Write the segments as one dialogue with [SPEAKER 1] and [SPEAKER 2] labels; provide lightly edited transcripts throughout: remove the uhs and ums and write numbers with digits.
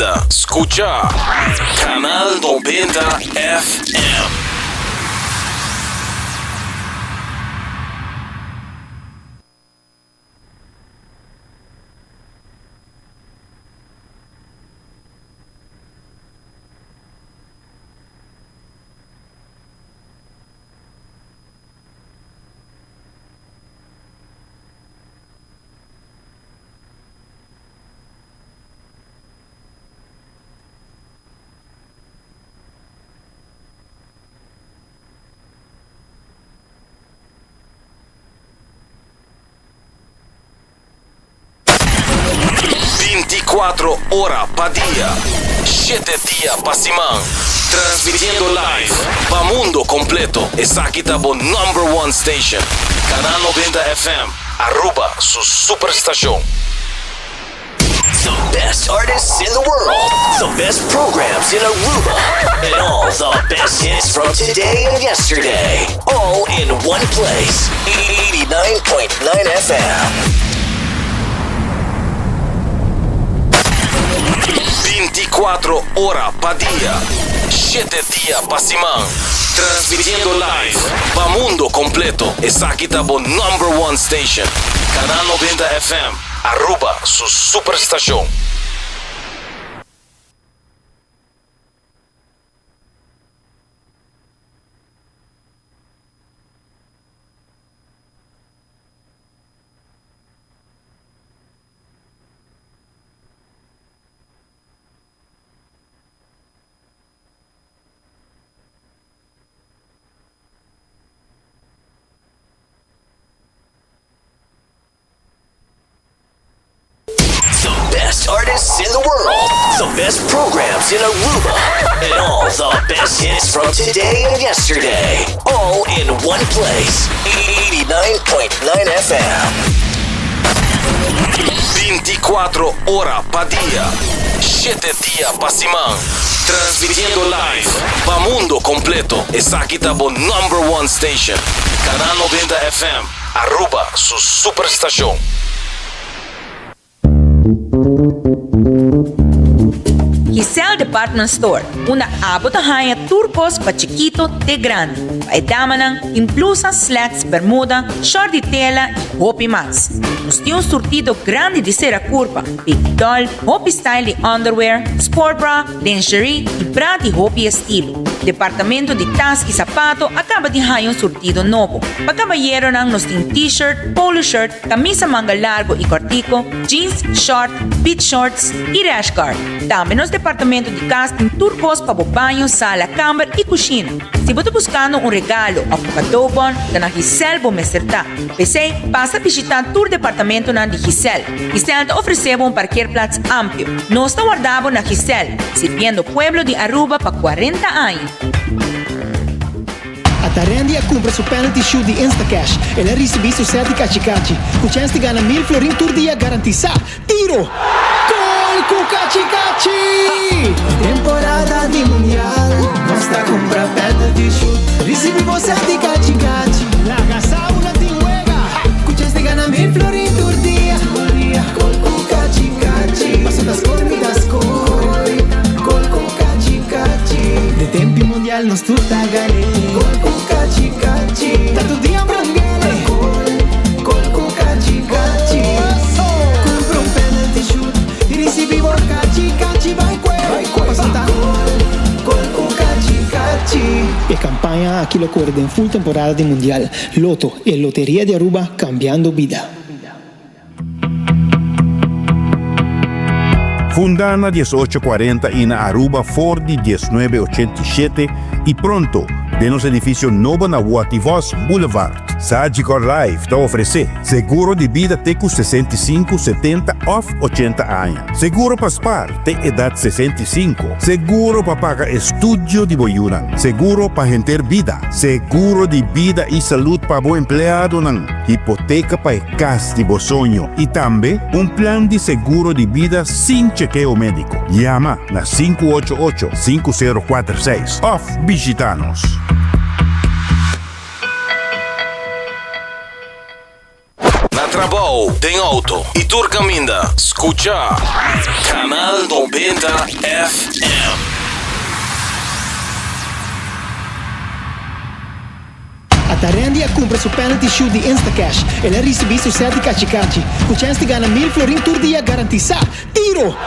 [SPEAKER 1] bida. Scucha Canal 90 FM. 24 ora pa dia, shete dia pa siman. Transmitiendo live pa mundo completo. Esaki ta bo number one station. Canal 90 FM, Aruba su superstacion.
[SPEAKER 2] The best artists in the world, the best programs in Aruba, and all the best hits from today and yesterday. All in one place. 89.9 FM.
[SPEAKER 1] 24 ora pa dia, shete dia pa siman. Transmitiendo live pa mundo completo. Esaki ta bo number one station. Canal 90 FM, Aruba su superstacion.
[SPEAKER 2] The best artists in the world, the best programs in Aruba, and all the best hits from today and yesterday. All in one place. 89.9 FM.
[SPEAKER 1] 24 ora pa dia, shete dia pa siman. Transmitiendo live pa mundo completo. Esaki ta bo number one station. Canal 90 FM, Aruba su superstacion.
[SPEAKER 3] Giselle Department Store, unda abo ta haña tur kos pa chikito te grandi. Pa e damanan tin blusa, slacks, bermuda, short di tela i hopi mas. Nos tin un surtido grandi di sera kurpa, baby doll, hopi style di underwear, sport bra, lingerie i bra di hopi estilo. Departamento di tas i sapato a kaba di haña un surtido nobo. Pa kabayeronan nos tin t-shirt, polo shirt, Camisa manga largo y cortico, jeans, short, beach shorts y rash guard. Tambe nos departamento di cas tin tur cos pa bo baño, sala, camber y cushina. Si bo ta buscando un regalo of un cadeaubon, ta na Giselle bo mester ta. P'esey, pasa bishita tur departamentonan di Giselle. Giselle ta ofrece bo un parkeerplaats amplio. Nos ta warda bo na Giselle, sirbiendo pueblo di Aruba pa cuarenta aña.
[SPEAKER 4] Ata Randy a cumpra su penalty shoot di Instacash. El a ricibi su set di kachikachi, cu chens di gana mil florin tur dia garantisa. Tiro! Gol cu kachikachi! Temporada di Mundial, nos ta cumpra penalty shoot. Ricibi bo set di kachikachi. Laga sa una tin wega, cu chens di gana mil florin tur dia. Gol cu kachikachi. Paso ta score mi ta score. Gol cu Kachi kachi. De tempi mundial nos tur ta gané. Gol ku kachi kachi. Ta tur dia prangele. Gol, gol ku kachi kachi. Kumpra un penalty shoot i risibí bo kachi kachi. Bai kue, paso ta gol, gol ku kachi kachi. E campaña aki lo core den full temporada di Mundial. Lotto, e loteria di Aruba cambiando bida.
[SPEAKER 5] Fundá na diesocho kuarenta i na Aruba for di diesnuebe ochenta i shete i pronto den nos edifisio nobo na Watty Vos Boulevard. Sagicor Life ta ofresé seguro di bida te ku 65, 70 òf 80 aña, seguro pa spar te edat 65, seguro pa paga estudio di bo yunan, seguro pa henter bida, seguro di bida i salud pa bo empleadonan, hipoteka pa e kas di bo soño i tambe un plan di seguro di bida sin chekeo médiko. Yama na sinku ocho ocho, sinku sero kuater seis òf bishitá nos.
[SPEAKER 1] Na trabou. trabou, den auto y tur caminda, scucha Canal 90 FM.
[SPEAKER 4] Ata Randy a cumpra su penalty shoot di Instacash. El a ricibi su set di Kachikachi, cu chens di gana mil florin tur dia garantisa! Tiro!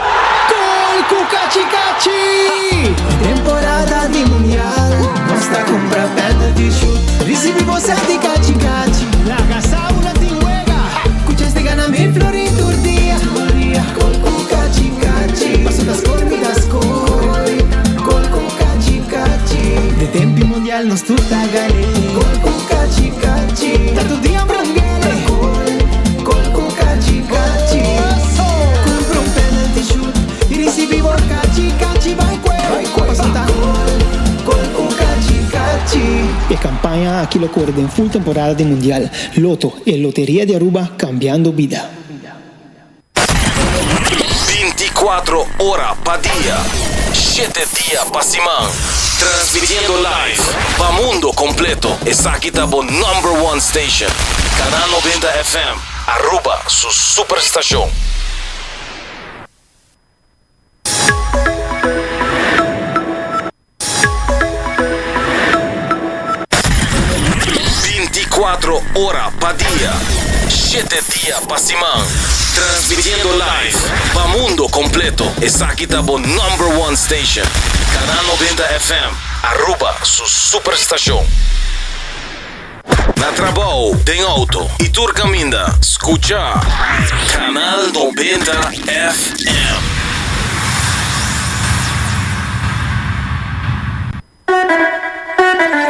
[SPEAKER 4] Gol cu Kachikachi! Temporada di Mundial, nos ta cumpra penalty shoot. Ricibi bo set di Kachikachi. Laga sa una tin wega, cu chens di gana mil florin tur dia. Gol cu Kachikachi. Paso ta score mi ta score. Gol cu Kachikachi. De tempi Mundial nos tur ta gane. Gol cu Kachikachi. Ta tur dia brongele. Gol, gol cu Kachikachi. Cumpra un penalty shoot y ricibi bo Kachikachi. Bai cue, paso ta gol, gol cu Kachikachi. E campaña aki lo core den full temporada di Mundial. Lotto, e loteria di Aruba cambiando bida.
[SPEAKER 1] Binticuatro ora pa dia, shete dia pa siman, transmitiendo live pa mundo completo. Esaki ta bo number one station, Canal 90 FM, Aruba su superstacion. 24 ora pa dia, shete dia pa siman. Transmitiendo live pa mundo completo. Esaki ta bo number one station. Canal 90 FM, Aruba su superstacion. Na trabou, den auto y tur caminda, scucha Canal 90 FM.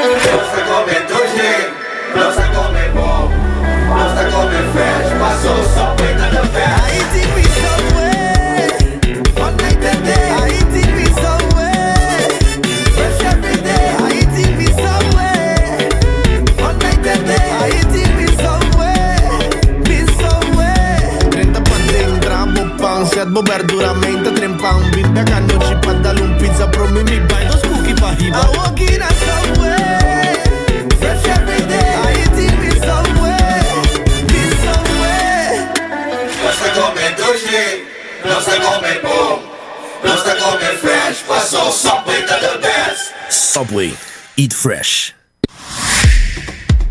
[SPEAKER 6] Nos ta come dushi, nos ta come bon, nos ta come fresh, paso Subway ta the best.
[SPEAKER 7] Drenta paden, traha bo pan, set bo berdura, menta tren pan. Bin bek anochi pa dal un pizza, promi mi bai dos cookie pa hiba.
[SPEAKER 6] Nos ta come dushi, nos ta come bon, nos ta come fresh, paso Subway ta the best.
[SPEAKER 1] Subway, eat fresh.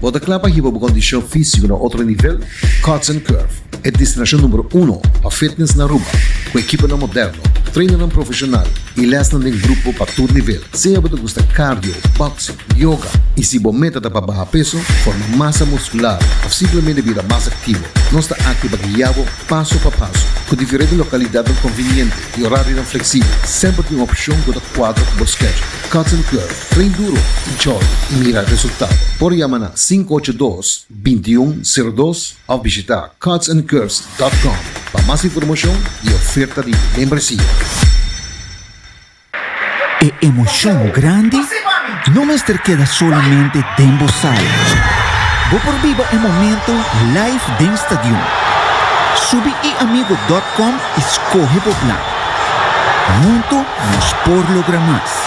[SPEAKER 8] Bo ta kla pa hiba bo kondishon físiko na otro nivel? Cuts and Curve, e destinashon numero uno pa fitness na Aruba, ku ekiponan moderno, trainernan profeshonal i lèsnan den grupo pa tur nivel. Sea bo ta gusta cardio, boxing, yoga i si bo meta ta pa baha peso, forma masa muskular òf simplemente bira mas aktivo, nos ta aki pa guia bo paso pa paso. Ku diferente lokalidatnan konviniente i orarionan fleksibel, semper tin un opshon ku ta kuadra ku bo schedule. Cuts and Curve. Train duro, enjoy y mira resultado. Por yama na 582 2102 of bishita cutsandcurves dot com pa mas informacion y oferta di membresia.
[SPEAKER 9] E emocion grandi no mester keda solamente den bo sala. Bo por biba e momento live den stadion. Subi iamigo dot com y scoge bo plan. Hunto nos por logra mas.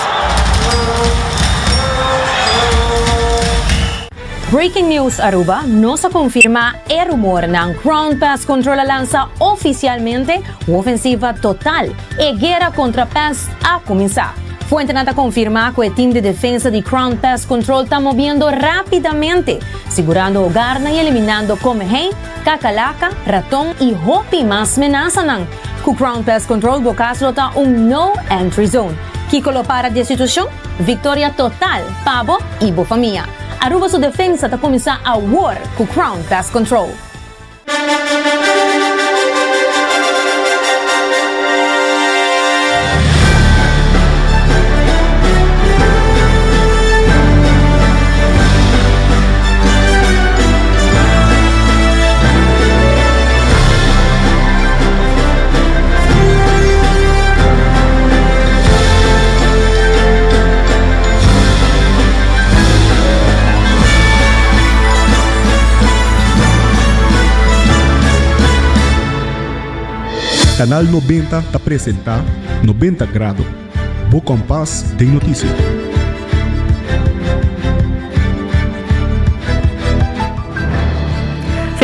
[SPEAKER 10] Breaking News Aruba, Nos a confirma e rumornan. Crown Pest Control a lansa oficialmente un ofensiva total. E guera contra pest a cuminsa. Fuentenan ta confirma cu e team di defensa di Crown Pest Control ta moviendo rapidamente, sigurando hogarnan y eliminando comehei, kakalaka, raton y hopi mas menasanan. Ku Crown Pest Control bo kas lo ta un no entry zone. Kiko lo para di e situashon? Viktoria total pa bo i bo famia. Aruba su defensa ta kuminsá awor ku Crown Pest Control.
[SPEAKER 11] Canal 90 ta presenta 90 Grado, bo kompas den notisia.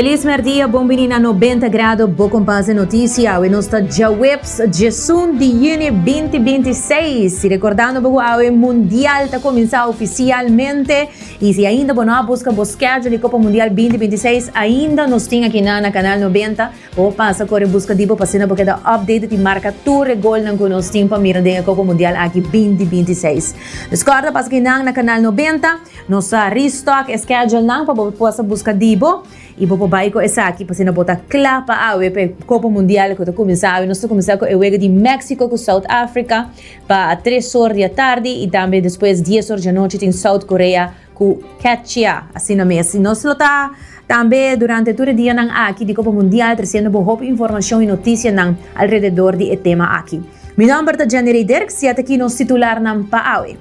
[SPEAKER 10] Feliz merdia, bon bini na 90 Grado, bo kompas de noticia. Awe nos ta djaweps 11 di juni 2026. Y recordando bo ku awe Mundial ta kuminsá oficialmente. Y si ainda bo no a busca bo schedule di Copa Mundial 2026, ainda nos tin aki na na Canal 90. Bo pasa kore buska di bo pa asina bo keda updated y marka tur e golnan ku nos tin pa mira den e Copa Mundial aki 2026. Dus kòrda pasa kinan na Canal 90. Nos a restock e schedulenan pa bo por buska di bo y bo por bai ku esaki pa asina bo ta kla pa awe pa e Copa Mundial ku ta kuminsá awe. Nos ta kuminsá ku e wega di Mexico ku South Africa pa tres or di atardi y tambe despues dies or djanochi tin South Korea ku Ketchia. Asina mes. Y nos lo ta tambe durante tur e dianan aki di Copa Mundial treciendo bo hopi informacion y noticianan alrededor di e tema aki. Mi nomber ta Jenny Rey Dirks y ataki nos titularnan pa awe.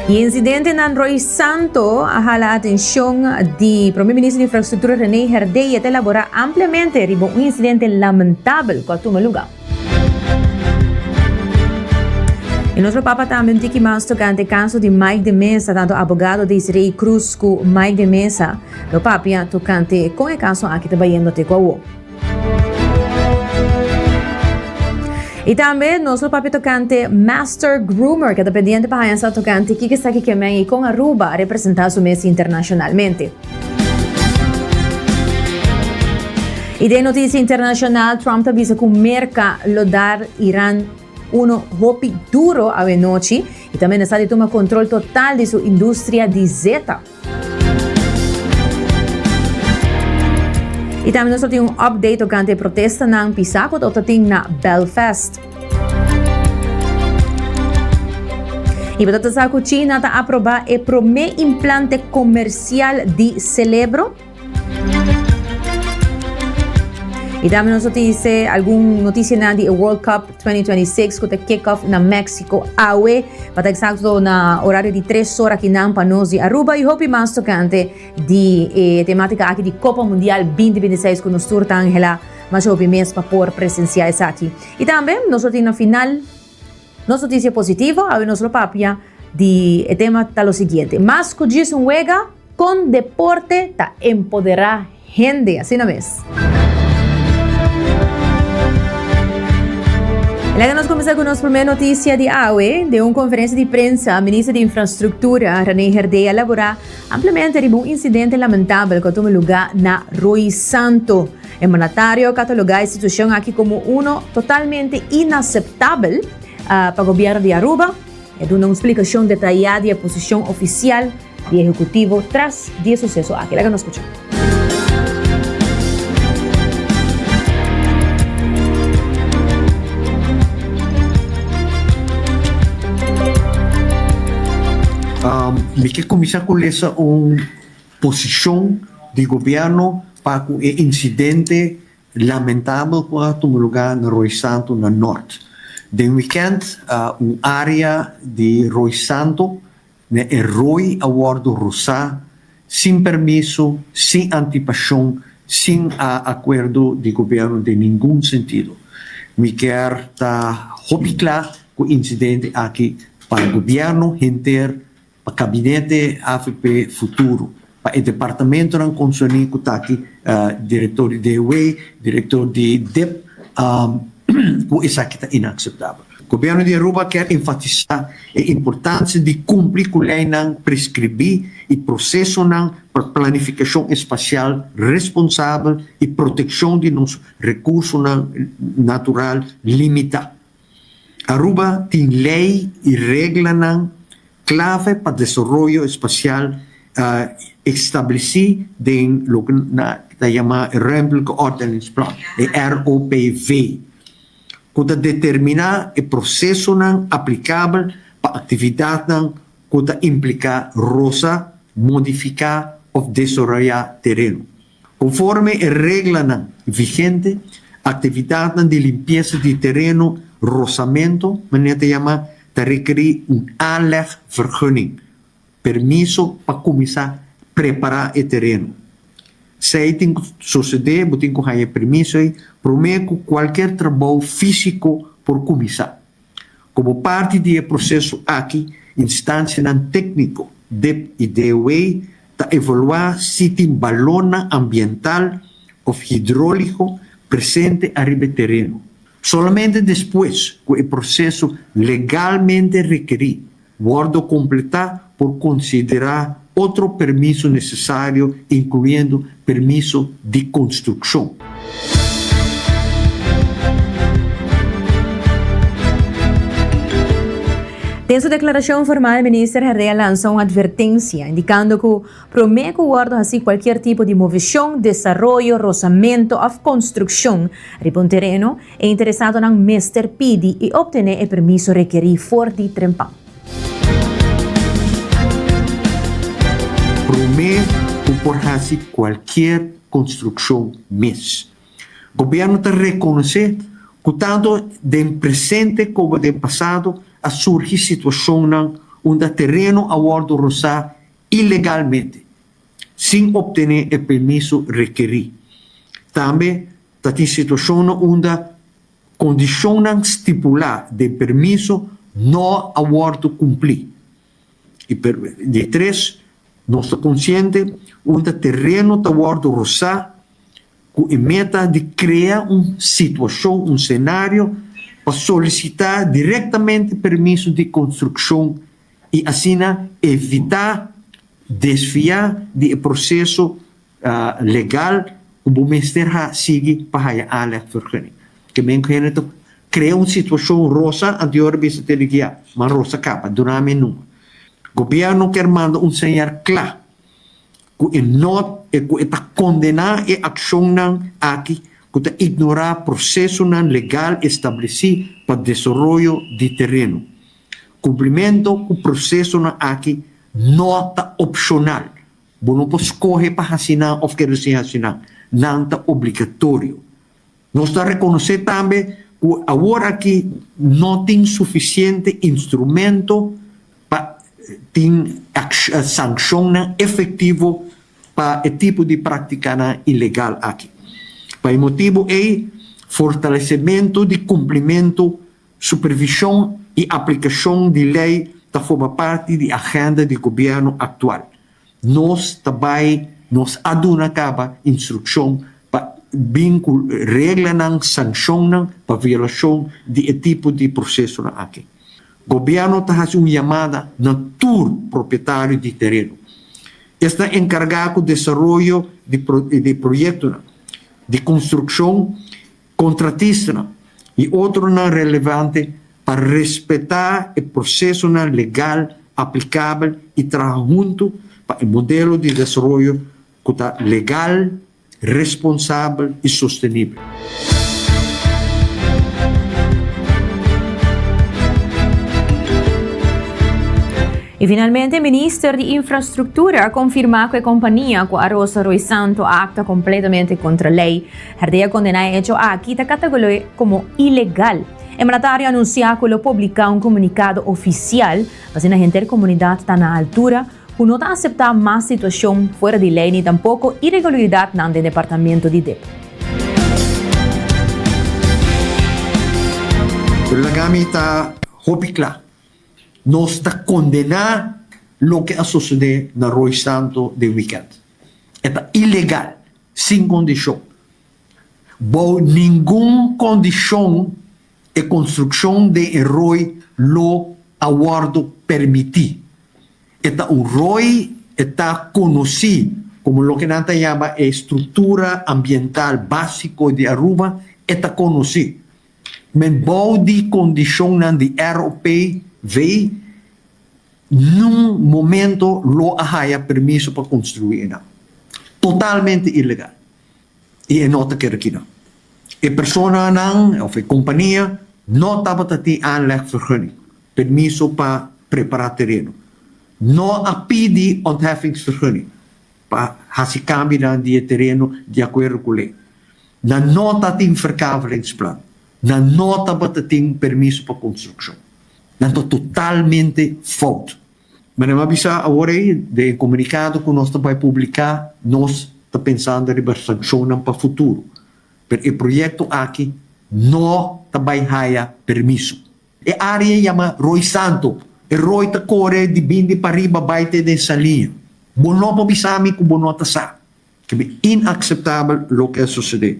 [SPEAKER 10] E incidentenan Roy Santo a hala atencion di Prome Minister di Infrastructura Rene Herdé y a ta elabora ampliamente riba un incidente lamentabel cu a tuma luga. E nos lo papa tambe un tiki mas tocante e caso di Mike de Meza, tanto abogado Desiree Cruz cu Mike de Meza lo papia tocante con e caso aki ta bayendo te cu awo. Y tambe nos lo papia tocante Master Groomer, que ta pendiente pa haya sa tocante kiko esaki ke men y con Aruba a representa su mes internacionalmente. Y den noticia internacional, Trump ta bisa cu Merca lo dar Iran uno hopi duro awe nochi y ta amenaza di tuma control total di su industria di zeta. Y tambe nos lo tin un update tocante e protestanan pisa cu ta tin na Belfast. Y bo ta sa cu China ta aproba e prome implante comercial di celebro. Y tambe nos noticia algun noticianan di e World Cup 2026 cu ta kick off na Mexico awe. Pa ta exacto na horario di 3 ora akinan pa nos di Aruba y hopi mas tocante di e tematica aki di Copa Mundial 2026 cu nos tur ta anhela masha hopi mes pa por presencia esaki. Y tambe nos lo tin na final nos noticia positivo, awe nos lo papia di e tema ta lo siguiente, mas cu djis un wega, con deporte ta empodera hende, asina mes. Laga nos cuminsa cu nos primer noticia di awe. Den un conferencia di prensa, Minister di Infrastructura, René Herdé, a labora ampliamente riba un incidente lamentabel cu a tuma luga na Rooi Santo. E mandatario a cataloga e situacion aki como uno totalmente inaceptabel pa gobierno di Aruba. E duna un splicacion detaya di e posicion oficial di ehecutivo tras di e suceso aki. Laga nos scucha.
[SPEAKER 12] Mi ke kuminsá ku lesa un posishon di gobièrnu pa ku e insidente Lamentabel ku a tuma lugá na Rooi Santo na Nort. Den wikènt un área di Rooi Santo na e rooi a wòrdu rosá sin permiso, sin antipashon, sin a akuerdo di gobièrnu den ningun sentido. Mi kier ta hopi kla ku insidente aki pa gobièrnu henter pa Kabinete avp Futuro, pa e departamentonan konserní ku ta aki, direktor di DW, direktor di dip, ku esaki ta inakseptabel. Gobièrnu di Aruba kier enfatisá e importansia di kumpli ku leinan preskribí i prosesonan pa planifikashon espasial responsabel i protekshon di nos rekursonan natural limitá. Aruba tin ley y reglanan clave pa desaroyo espacial estableci den loke na ta yama e Ruimtelijke Ordeningsplan, e ROPV, cu ta determina e procesonan aplicabel pa actividadnan cu ta implica rosa, modifica of desaroya tereno. Konforme e reglanan vigente, aktividatnan di limpiesa di tereno, rosamento, manera ta yama, ta rekerí un aanlegvergunning, permiso pa kuminsá prepará e tereno. Esei tin ku sosodé, bo tin ku haña e permiso ei promé ku kualker trabou físiko por kuminsá. Komo parti di e proseso aki, instansianan tékniko, dip i DOW, Ta evaluá si tin balornan ambiental òf hidróliko presente ariba e tereno. Solamente despues ku e proseso legalmente rekerí wòrdu kompletá por konsiderá otro permiso nesesario inkluyendo permiso di konstrukshon.
[SPEAKER 10] Den su deklarashon formal Minister Herdé a lansa un atvertensia indikando ku promé ku wòrdu hasí kualkier tipo di moveshon, desaroyo, rosamentu òf konstrukshon riba un tereno, e interesadonan mester pidi i optené e permiso rekerí for di Trempan.
[SPEAKER 12] Promé ku por hasi kualkier konstrukshon mes. Gobièrnu ta rekonosé ku tantu den presente komo den pasado a surgi situashonnan unda tereno a wòrdu rosá ilegalmente, sin optené e permiso rekerí. Tambe ta tin situashonnan unda kondishonnan stipulá den permiso no a wòrdu kumplí. I di tres, nos ta konsiente unda tereno ta wòrdu rosá ku e meta di krea un situashon, un senario, pa solisitá direktamente permiso di konstrukshon i asina evitá desviá di e proseso legal ku bo mester ha sigui pa haya aanlegvergunning. Ke men ku hende ta krea un situashon rosa anto ora bisa te di guia, ma rosa kaba, duna mi e number. Gobièrnu kier manda un señal kla ku e no ku e ta kondená e akshonnan aki ku ta ignorá prosesonan legal establesí pa desaroyo di tereno. Kumplimentu ku prosesonan aki no ta opshonal. Bo no por skohe pa hasi nan òf keda sin hasi nan. Nan ta obligatorio. Nos ta rekonosé tambe ku awor aki no tin sufisiente instrumento pa tin sankshonnan efektivo pa e tipo di práktikanan ilegal aki. Pa e motibu ei, fortalesementu di kumplimentu, supervishon i aplikashon di lei ta forma parti di agenda di gobièrnu aktual. Nos ta bai, nos a duna kaba instrukshon pa bin ku reglanan, sankshonnan pa violashon di e tipo di prosesonan aki. Gobièrnu ta hasi un yamada na tur propietario di tereno, esnan enkargá ku desaroyo di di proyektonan di konstrukshon, kontratistanan i otronan relevante pa respetá e prosesonan legal aplikabel i traha huntu pa e modelo di desaroyo ku ta legal, responsabel i sostenibel.
[SPEAKER 10] I finalmente Minister di Infrastruktura a konfirmá ku e kompania ku a rosa Roy Santo a aktua kompletamente kontra lei. Herdé a kondená e hecho aki ta katagol'é komo ilegal. E mandatario a anunsiá ku lo publiká un komunikado ofisial pa asina henter komunidat ta na altura ku no ta aseptá mas situashon fuera di lei ni tampoko iregularidatnan den departamento di dip.
[SPEAKER 12] Pero laga mi ta hopi kla, nos ta kondená loke a sosodé na Rooi Santo den wikènt. E ta ilegal. Sin kondishon. Bou ningun kondishon e konstrukshon den e roi lo a wòrdu permití. E ta un roi, e ta konosí komo loke nan ta yama e struktura ambiental básiko di Aruba, e ta konosí. Men bou di kondishonnan di ROPV, Nun momento lo a haya permiso pa construi enan. Totalmente ilegal. Y e no ta kere kinan. E personanan of e compania no tabata tin aanlegvergunning, permiso pa prepara tereno. No a pidi ontheffingsvergunning pa haci cambionan di e tereno di acuerdo cu ley. Nan no ta tin verkavelingsplan. Nan no tabata tin permiso pa construccion. Nan ta totalmente fout. Manera mi a bisa awor ei den e komunikado ku nos ta bai publiká, nos ta pensando riba sankshonnan pa futuro. Pero e proyekto aki no ta bai haya permiso. E área yama Rooi Santo. E rooi ta kore di bindi pariba bai te den Saliña. Bo no por bisa mi ku bo no ta sa. Ke mi inakseptabel loke a sosodé.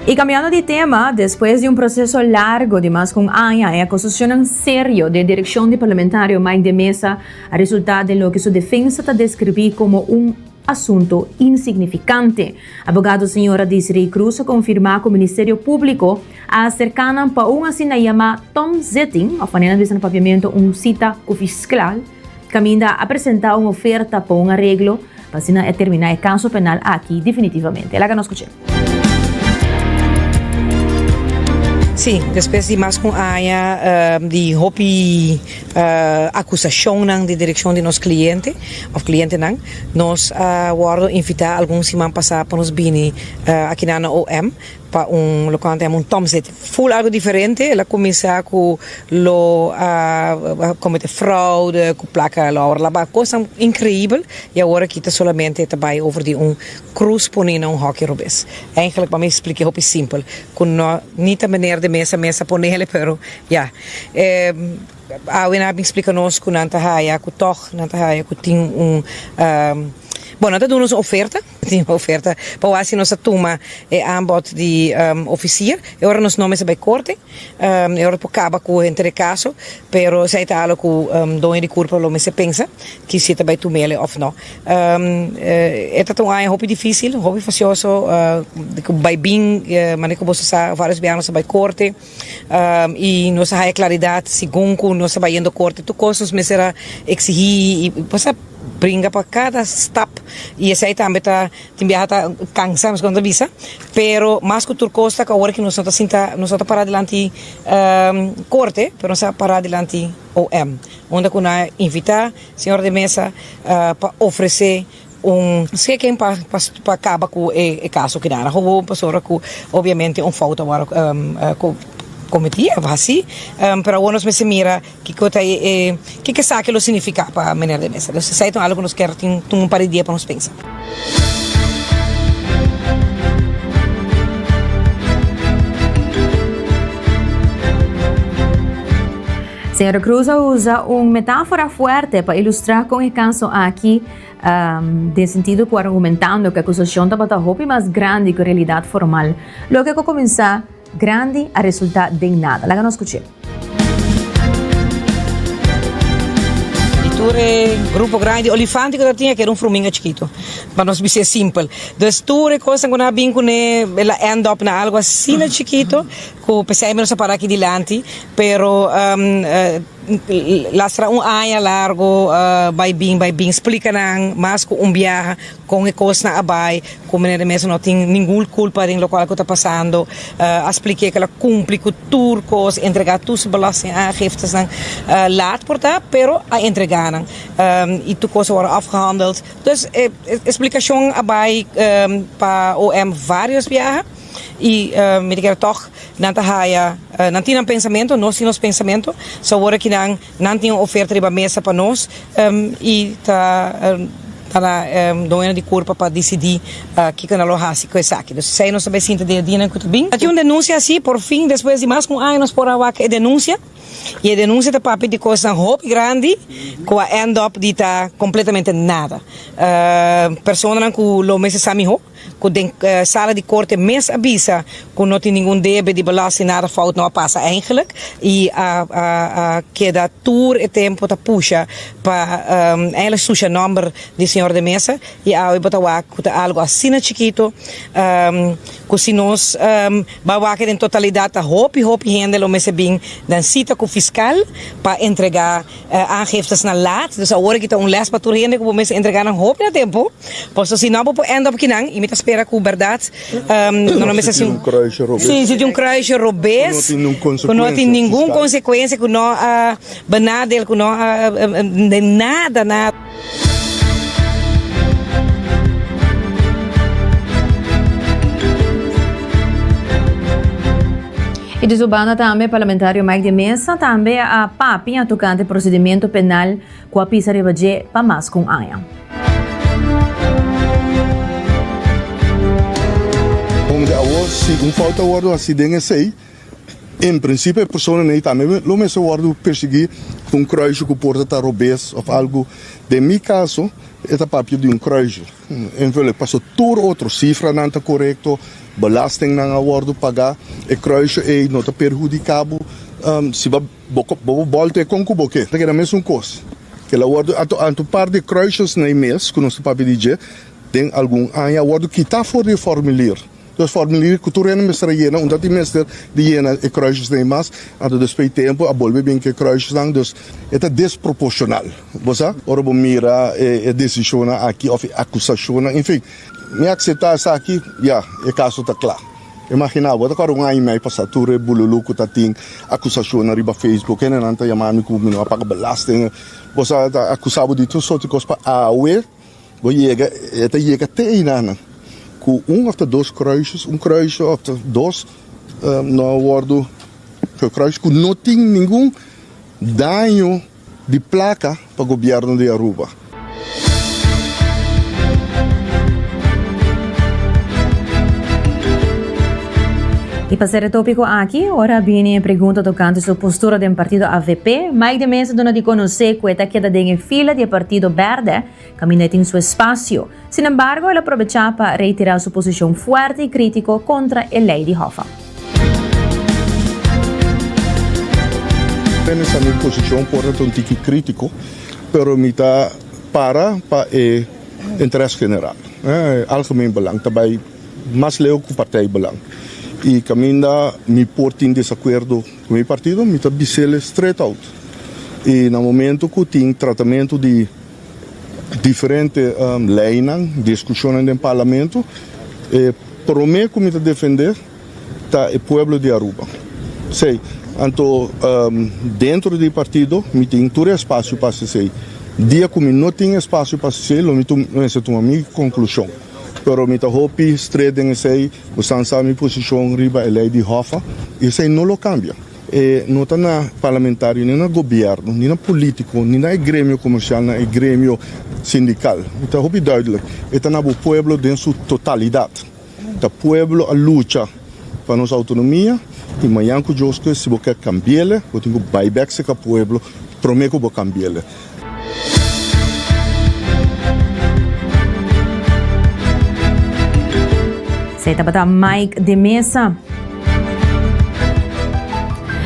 [SPEAKER 10] Y cambiando di tema, despues di un proceso largo di mas cu un aña, e acusacionnan serio den direccion di parlamentario Mike de Meza a resulta den loke su defensa ta describi como un asunto insignificante. Abogado señora Desiree Cruz a confirma cu Ministerio Publico a acerca nan pa un asina yama tomzitting, of manera nan bisa na papiamento un cita cu fiscal, caminda a presenta un oferta pa un areglo pa asina e termina e caso penal aki definitivamente. Laga nos scuch'e.
[SPEAKER 13] Sí, despues di mas cu un aña di hopi acusacionnan di direccion di nos cliente of clientenan, nos a wordo invita algun siman pasa pa nos bini akinan na OM pa un loke nan ta yama un tomzitting. Full algo diferente, el a cuminsa cu lo a comete fraude, cu placa lo a worde laba, cosnan increibel y awor aki ta solamente ta bay over di un Cruz pone na un hockey robes. Eigenlijk pa mi spliké hopi simpel ku no ni ta meneer de mesa mes a ponele pero ya. E awe nan a bin splika nos ku nan ta haya ku tòg nan ta haya ku tin un bon nan ta duna nos un oferta tin un oferta pa wak si nos a tuma e aanbod di ofisier e ora nos no mester bai korte e ora por kaba ku henter e kaso pero esei ta alo ku doño di kurpa lo mester pensa ki si ta bai tumele òf no. E ta ta un aña hopi difícil, hopi fasioso, ku bai bin, manera ku boso sa varios biaha nos a bai korte i nos a haya klaridat segun ku nos a bai yendo korte tur kos nos mester a eksihí i pues a bringa pa kada stap i esei tambe ta tin biaha ta kansa nos ta bisa, pero mas ku tur kos ta ku awor ki nos no ta sinta nos no ta para dilanti korte pero nos a para dilanti OM unda ku nan a invitá. Señor de Meza pa ofrece un schikking pa pa caba cu e caso kidana gewoon pasobra cu obviamente un fout a worde cometi of haci pero awor nos mester mira kico ta e kico esaki lo significa pa meneer de Meza dus esey ta un algo cu nos kier tin un par di dia pa nos pensa.
[SPEAKER 10] Señora Cruz a usa un metáfora fuerte pa ilustrá kon e kaso aki, den sentido ku argumentando ku e akusashon tabata hopi mas grandi ku e realidat formal. Loke ku a kuminsá grandi a resultá den nada. Laga nos skuch'é.
[SPEAKER 13] Di tur e grupo grandi di olifante ku ta tin, a keda un fruminga chikitu, pa nos bis'é simpel. Dus tur e kosnan ku nan a bin kuné, el a end up na algu asina chikitu Cu pesey mi no sa para aki dilanti, pero lastra un aña largo bay bin bay bin splica nan mas cu un biaha con e cosnan a bay, cu meneer de Meza no tin ningun culpa den locual cu ta pasando, a splique cu el a cumpli cu tur cos, entrega tur su belastingaangiftesnan laat por ta, pero a entrega nan y tur cos a worde afgehandeld. Dus e splicacion a bay pa OM varios biaha. I mi ta kere tòg nan ta haya, nan tin nan pensamentu, nos tin nos pensamentu. So awor aki nan, nan tin un oferta riba mesa pa nos i ta ta na doñonan di kurpa pa disidí kiko nan lo hasi ku esaki. Dus esei nos ta bai sinta den e dianan ku ta bin. Ta tin un denunsia asi, por fin despues di mas ku un aña nos por a wak e denunsia. I e denunsia ta papia di kosnan hopi grandi ku a end up di ta kompletamente nada. Personanan ku lo mester sa mihó. cu den sala di corte mes a bisa cu no tin ningun debe di belasting nada fout no a pasa eigenlijk y a a keda tur e tempo ta pusha pa eigenlijk susha nomber di señor de Meza y awe bo ta wak cu ta algo asina chikito cu si nos ba wak den totalidad ta hopi hopi hende lo mester bin den cita cu fiscal pa entrega Aangiftes na laat, dus awor aki ta un les pa tur hende ku bo mester entrega nan hopi na tempu, pasobra si no bo por end up kinan i mi ta spera ku bèrdat no no mester
[SPEAKER 5] Si tin un kruisje robes.
[SPEAKER 13] Si, si tin un kruisje robes ku no tin ningun konsekuensia, ku no a benadeel, ku no a nada, nada.
[SPEAKER 10] Y di su banda tambe Parlamentario Mike de Meza tambe a papia tocante procedimento penal cu a pisa riba dje pa mas cu un aña.
[SPEAKER 14] Si un fout a wòrdu hasi den esei, en prinsipio e persona nei tambe lo mester wòrdu persiguí ku un kruisje ku por ta ta robes òf algu. Den mi kaso e ta papia di un kruisje. Invullen paso tur otro sifranan ta korekto, belastingnan a wòrdu pagá, e kruisje ei no ta perhudiká bo si bo bo bòlta e kon ku bo ke. Ta keda mesun kos. Kila wòrdu anto anto par di kruisjes nei mes ku nos ta papia di dje den algun aña a wòrdu kitá for di e formulier. Dus formulier ku tur hende mester a yena, unda tin mester di yena e kruisjesnan mas, anto despues di tempu a bolbe bin ku e kruisjesnan, dus e ta desproporshonal. Bo sa, ora bo mira e desishonnan aki òf e akusashonnan, enfin, mi akseptá esaki, ya, e kaso ta kla. Imaginá bo, ta kòrda un aña i mei pasá tur e bululu ku ta tin akusashonnan riba Facebook, hendenan ta yama mi ku mi no a paga belasting, bo sa, ta akusá bo di tur sorti kos pa awe. Bo yega, e ta yega te einanan ku un òf ta dos kruisjes, un kruisje òf ta dos no a wòrdu gekruis ku no tin ningun daño di plaka pa gobièrnu di Aruba.
[SPEAKER 10] I pa sera e tópiko aki, ora a bini e pregunta tokante su postura den partido avp, Mike de Meza duna di konosé ku e ta keda den e fila di e partido bèrdè, Caminda e tin su espacio. Sin embargo, el a probecha pa reitera su posicion fuerte y critico contra e ley di Hoffa.
[SPEAKER 14] Pensa mi posicion por ta un tiki critico, pero mi ta para pa e interes general. E algemeen belang ta bay mas leu cu partijbelang. Y caminda mi por tin desacuerdo cu mi partido, mi ta bisele straight out. Y na momento cu tin tratamento di diferente leynan, discusionnan den Parlamento, e prome cu mi ta defende ta e pueblo di Aruba. Esey, anto dentro di partido mi tin tur e espacio pa haci esey. Dia cu mi no tin espacio pa haci esey lo mi mester tuma mi conclusion. Pero mi ta hopi straight den esey, bo san sa mi posicion riba e ley di Hoffa y esey no lo cambia. E no ta na parlamentario, ni na gobierno, ni na politico, ni na e gremio comercial, na e gremio sindical. E ta hopi duidelijk. E ta na bo pueblo den su totalidad. Ta pueblo a lucha pa nos autonomia y mañan cu Dios ke si bo ke cambiele, bo tin cu bay bek cerca pueblo prome cu bo cambiele.
[SPEAKER 10] Esei tabata Mike de Meza.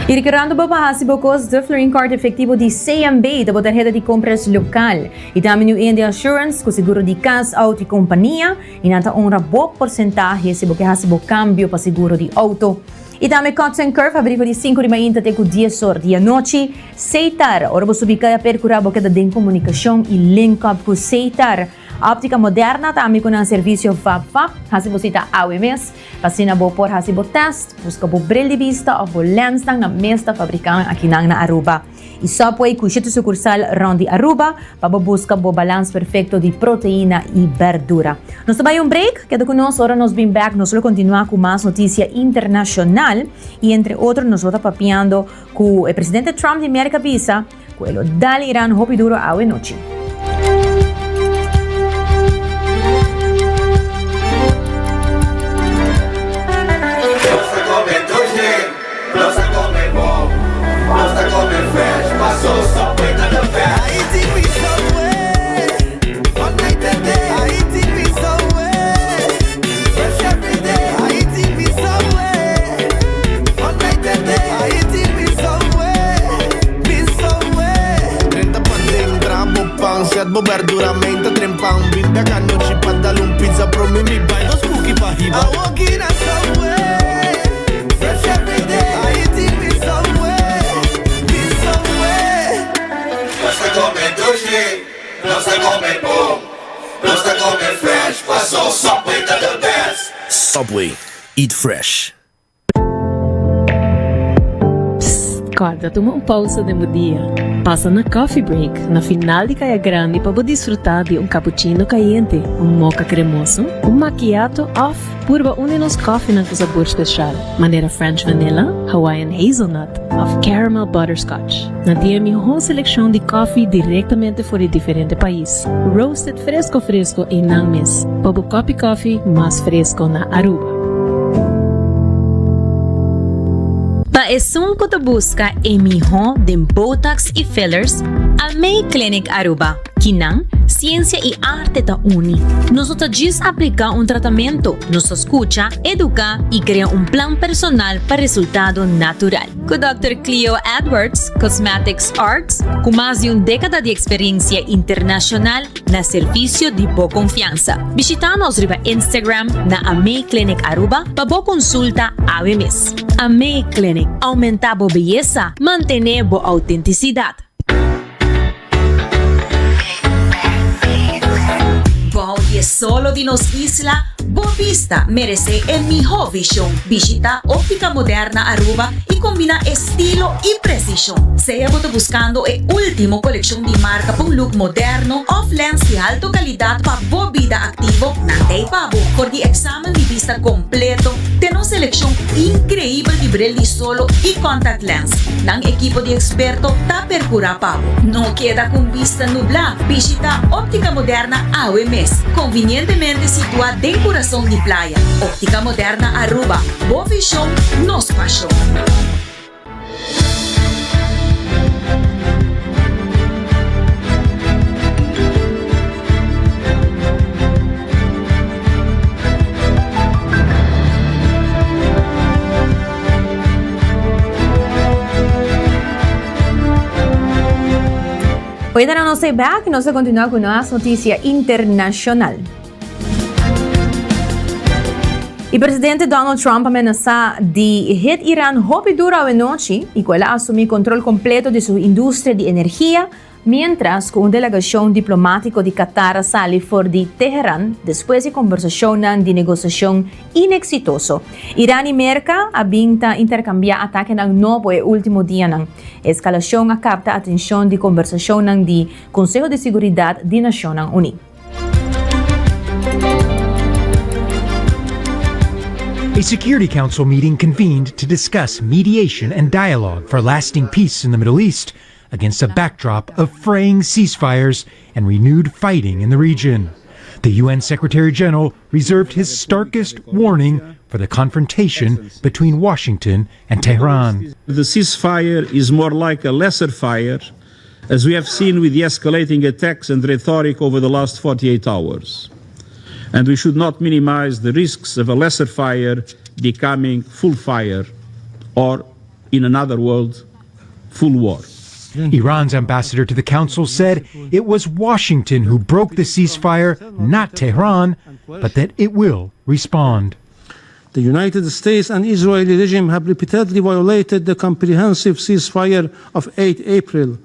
[SPEAKER 10] I rekerando bo pa hasi bo kos, de Florin Card efektivo di CMB ta bo tarheta di kompras lokal. I tambe New India Assurance ku seguro di kas, outo i kompania. I nan ta honra bo porsentahe si bo ke hasi bo kambio pa seguro di outo. I tambe Cuts and Curve habri for di sinku di mainta te ku dies or di anochi. Seitar, ora bo subi kaya perkura bo keda den komunikashon i link up ku Seitar. Optica Moderna tambe ku nan servisio Vap Vap. Hasi bo sita awe mes pa asina bo por hasi bo test, buska bo bril di bista òf bo lensnan nan mes ta fabriká akinan na Aruba. I Subway ku shete sukursal rònt di Aruba pa bo buska bo balans perfekto di proteina i bèrdura. Nos ta bai un break, keda ku nos ora nos bin bèk nos lo kontinuá ku mas notisia internashonal i entre otro nos lo ta papiando ku e presidente Trump di Merka bisa Ku e lo dal Iran hopi duro awe nochi.
[SPEAKER 6] Nos ta come dushi, nos ta come bon, nos ta come fresh, paso Subway ta the best.
[SPEAKER 7] Drenta paden, traha bo pan, set bo berdura, meinta tren pan. Bin bek anochi pa dal un pizza, prome mi bai dos cookie pa hiba.
[SPEAKER 6] Nos ta come dushi, nos ta come bon, nos ta come fresh, paso Subway ta the best.
[SPEAKER 1] Subway, eat fresh.
[SPEAKER 15] Psst, kòrda tuma un pousa den bo dia. Pasa na Coffee Break na final di Kaya Grandi pa bo disfrutá di un cappuccino kayente, un mocha kremoso, un macchiato òf purba un di nos kòfinan ku sabor speshal, manera French Vanilla, Hawaiian Hazelnut òf Caramel Butterscotch. Nan tin e mihó selekshon di kòfi direktamente for di diferente pais, roasted Fresco fresco einan mes pa bo kopi kofi mas fresco na Aruba.
[SPEAKER 10] Pa esun ku ta buska e mihó den botox i fillers, Amei Clinic Aruba. Kinan, siensia i arte ta uni. Nos no ta djis apliká un tratamentu, nos ta skucha, eduká i krea un plan personal pa resultado natural. Ku Dòkter Cleo Edwards, Cosmetics Arts, ku mas di un dékada di eksperensia internashonal, Na servisio di bo konfiansa. Bishita nos riba Instagram na Amei Clinic Aruba pa bo konsulta awe mes. Amei Clinic, aumenta bo beyesa, mantene bo autentisidat.
[SPEAKER 3] Bou di e solo di nos isla, bo bista merece e miho vision. Bishita Optica Moderna Aruba y combina estilo y precision. Sea bo ta buscando e ultimo coleccion di marca pa un look moderno of lens di alto calidad pa bo bida activo, nan ta ei pa bo. For di examen di bista completo te nos seleccion increibel di bril di solo y contact lens, nan ekipo di experto ta percura pa bo. No keda cu un bista nubla, bishita Optica Moderna awe mes, convinientemente situa den curason di playa. Optica Moderna Aruba, bo vision, nos pasion.
[SPEAKER 16] Hoy nos ta back y nos ta continua cu nos noticia internacional. E presidente Donald Trump a menasa di hit Iran hopi duro awe nochi y cu el a asumi control completo di su industria di energia, mientras cu un delegacion diplomatico di Qatar a sali for di Teheran despues di conversacionnan di negociacion inexitoso. Iran y Merca a bin ta intercambia atakenan nobo e ultimo dianan. E escalacion a capta atencion di conversacionnan di Conseho di Siguridad di Nacionnan Uni.
[SPEAKER 17] A Security Council meeting convened to discuss mediation and dialogue for lasting peace in the Middle East against a backdrop of fraying ceasefires and renewed fighting in the region. The UN Secretary General reserved his starkest warning for the confrontation between Washington and Tehran.
[SPEAKER 18] The ceasefire is more like a lesser fire, as we have seen with the escalating attacks and rhetoric over the last 48 hours. And we should not minimize the risks of a lesser fire becoming full fire or, in another world, full war.
[SPEAKER 17] Iran's ambassador to the council said it was Washington who broke the ceasefire, not Tehran, but that it will respond.
[SPEAKER 19] The United States and Israeli regime have repeatedly violated the comprehensive ceasefire of 8 April.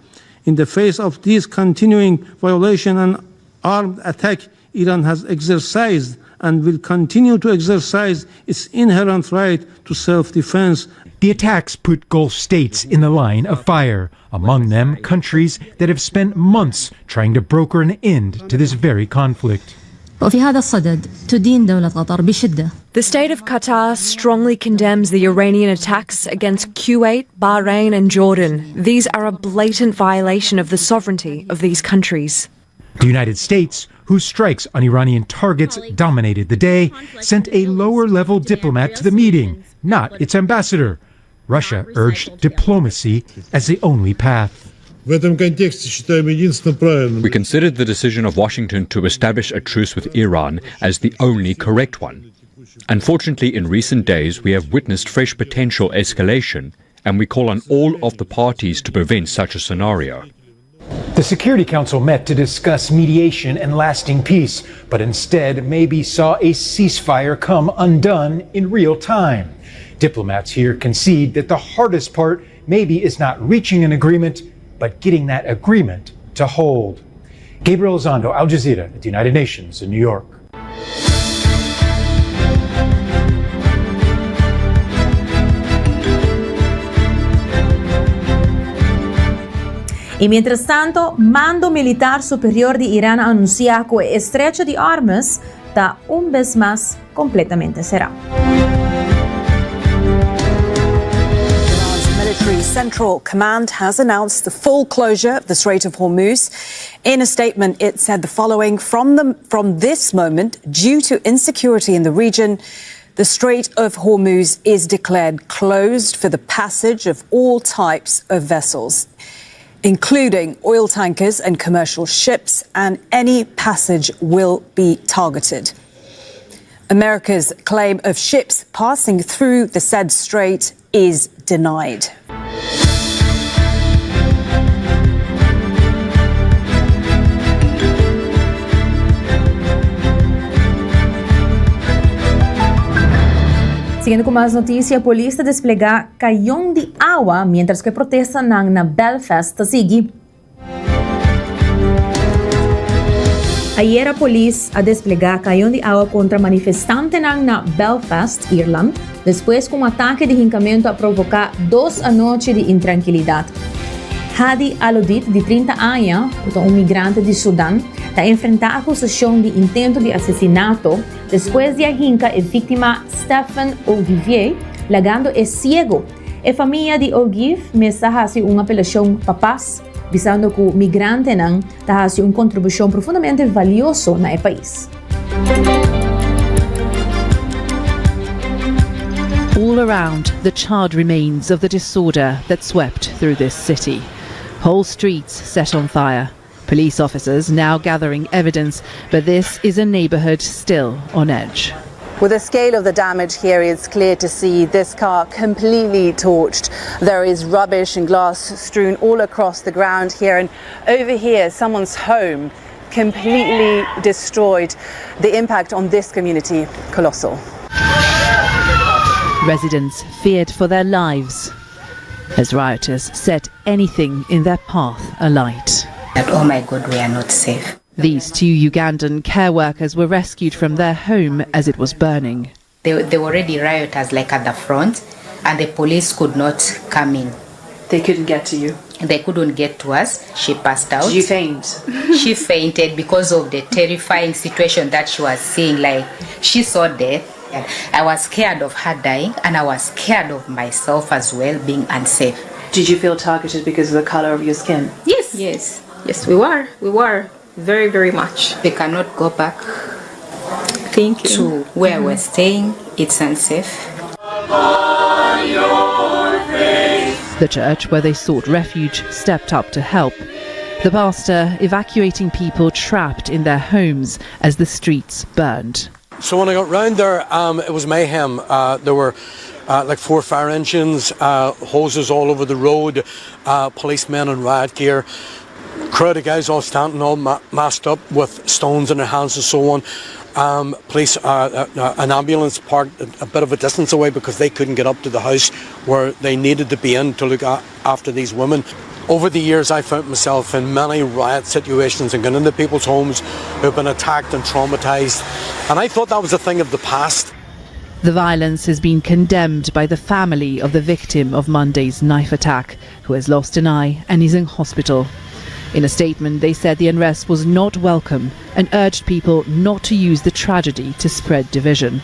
[SPEAKER 19] In the face of this continuing violation and armed attack, Iran has exercised and will continue to exercise its inherent right to self-defense.
[SPEAKER 17] The attacks put Gulf states in the line of fire, among them countries that have spent months trying to broker an end to this very conflict.
[SPEAKER 20] وفي هذا الصدد تدين دولة قطر بشدة
[SPEAKER 21] The state of Qatar strongly condemns the Iranian attacks against Kuwait, Bahrain, and Jordan. These are a blatant violation of the sovereignty of these countries.
[SPEAKER 17] The United States, whose strikes on Iranian targets dominated the day, sent a lower level diplomat to the meeting, not its ambassador. Russia urged diplomacy as the only path.
[SPEAKER 22] We considered the decision of Washington to establish a truce with Iran as the only correct one. Unfortunately, in recent days, we have witnessed fresh potential escalation, and we call on all of the parties to prevent such a scenario.
[SPEAKER 17] The Security Council met to discuss mediation and lasting peace, but instead maybe saw a ceasefire come undone in real time. Diplomats here concede that the hardest part maybe is not reaching an agreement, but getting that agreement to hold. Gabriel Zondo, Al Jazeera at the United Nations in New York.
[SPEAKER 16] Y mientras tanto, mando militar superior di Iran a anuncia cu e estrecho di Hormuz ta un bes mas completamente cera.
[SPEAKER 23] Iran's military central command has announced the full closure of the Strait of Hormuz. In a statement, it said the following from, the, from this moment, due to insecurity in the region, The Strait of Hormuz is declared closed for the passage of all types of vessels, including oil tankers and commercial ships, and any passage will be targeted. America's claim of ships passing through the said strait is denied.
[SPEAKER 16] Siguiendo cu mas noticia, polis ta desplega cayon di awa mientras cu e protestanan na Belfast ta sigui. Ayera polis a desplegá kayon di awa kontra manifestantenan na Belfast, Irland, despues ku un atake di hinkamentu a provoká dos anochi di intrankilidat. Hadi Alodid, di 30 aña, ku ta un migrante di Sudan, ta enfrentá akusashon di intento di asesinato despues di a hinka e víktima Stephen Ogilvie, lagando e siego. E famia di Ogilvie mes a hasi un apelashon pa pas, bisando ku migrantenan ta hasi un kontribushon profundamente valioso na e pais.
[SPEAKER 2] All around, the charred remains of the disorder that swept through this city. Whole streets set on fire. Police officers now gathering evidence, but this is a neighborhood still on edge.
[SPEAKER 4] With the scale of the damage here, it's clear to see this car completely torched. There is rubbish and glass strewn all across the ground here, and over here, someone's home completely destroyed. The impact on this community, colossal.
[SPEAKER 2] Residents feared for their lives as rioters set anything in their path alight.
[SPEAKER 8] That, oh my God, we are not safe.
[SPEAKER 2] These two Ugandan care workers were rescued from their home as it was burning.
[SPEAKER 8] They, they were already rioters like at the front, and the police could not come in.
[SPEAKER 24] They couldn't get to you?
[SPEAKER 8] They couldn't get to us. She passed out.
[SPEAKER 24] Did you faint?
[SPEAKER 8] she fainted because of the terrifying situation that she was seeing. Like, she saw death. I was scared of her dying, and I was scared of myself as well being unsafe.
[SPEAKER 24] Did you feel targeted because of the color of your skin?
[SPEAKER 8] Yes.
[SPEAKER 25] Yes. Yes, we were. We were. Very, very much.
[SPEAKER 8] We cannot go back
[SPEAKER 25] Thank you.
[SPEAKER 8] to where mm-hmm. we're staying. It's unsafe.
[SPEAKER 2] The church where they sought refuge stepped up to help. The pastor evacuating people trapped in their homes as the streets burned.
[SPEAKER 26] So when I got round there, um, it was mayhem. Uh, there were uh, like four fire engines, uh, hoses all over the road, uh, policemen in riot gear, crowd of guys all standing all ma- masked up with stones in their hands and so on. Um, police, uh, uh, an ambulance parked a, a bit of a distance away because they couldn't get up to the house where they needed to be in to look a- after these women. Over the years, I found myself in many riot situations and going into people's homes who've been attacked and traumatized. And I thought that was a thing of the past.
[SPEAKER 2] The violence has been condemned by the family of the victim of Monday's knife attack, who has lost an eye and is in hospital. In a statement, they said the unrest was not welcome and urged people not to use the tragedy to spread division.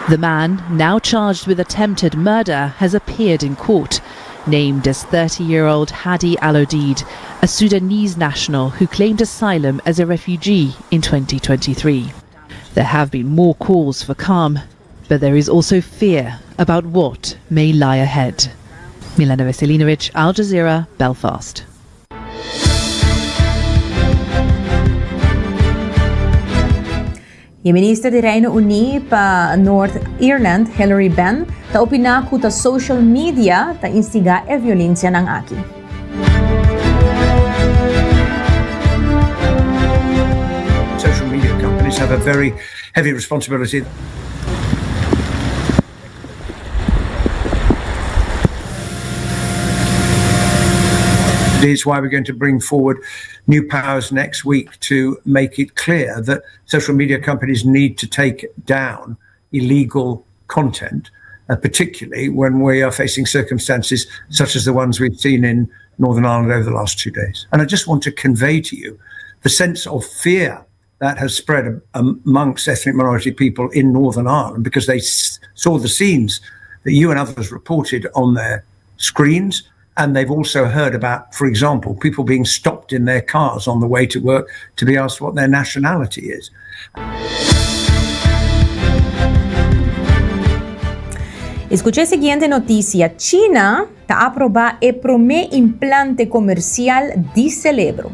[SPEAKER 2] The man, now charged with attempted murder, has appeared in court, named as 30 year old Hadi Alodid, a Sudanese national who claimed asylum as a refugee in 2023. There have been more calls for calm, but there is also fear about what may lie ahead. Milena Veselinovic, Al Jazeera, Belfast.
[SPEAKER 16] E minister di Reino Uní pa Noord Ierland, Hilary Benn, ta opiná ku ta social media ta instigá e violensianan aki.
[SPEAKER 27] Social media companies have a very heavy responsibility. It's why we're going to bring forward new powers next week to make it clear that social media companies need to take down illegal content, uh, particularly when we are facing circumstances such as the ones we've seen in Northern Ireland over the last two days. And I just want to convey to you the sense of fear that has spread amongst ethnic minority people in Northern Ireland because they saw the scenes that you and others reported on their screens. And they've also heard about, for example, people being stopped in their cars on the way to work to be asked what their nationality is.
[SPEAKER 16] Escucha e siguiente noticia, China ta aproba e prome implante comercial di celebro.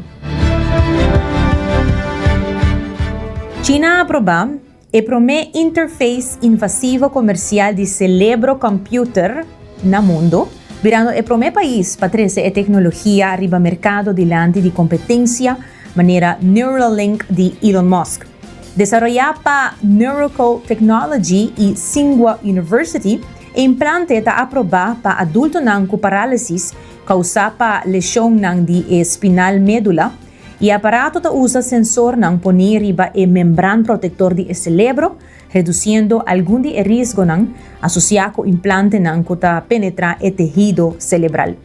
[SPEAKER 16] China a aproba e prome interface invasivo comercial di celebro computer na mundo, birando e prome pais pa trece e tecnologia riba mercado dilanti di competencia manera Neuralink di Elon Musk. Desaroyá pa Neuroco Technology i Tsinghua University, e implante ta aprobá pa adultonan ku parálisis kousá pa leshonnan di e spinal médula. E aparato ta usa sensornan poní riba e membran protektor di e selebro, redusiendo algun di e risgonan asosiá ku implantenan ku ta penetrá e tehido selebral.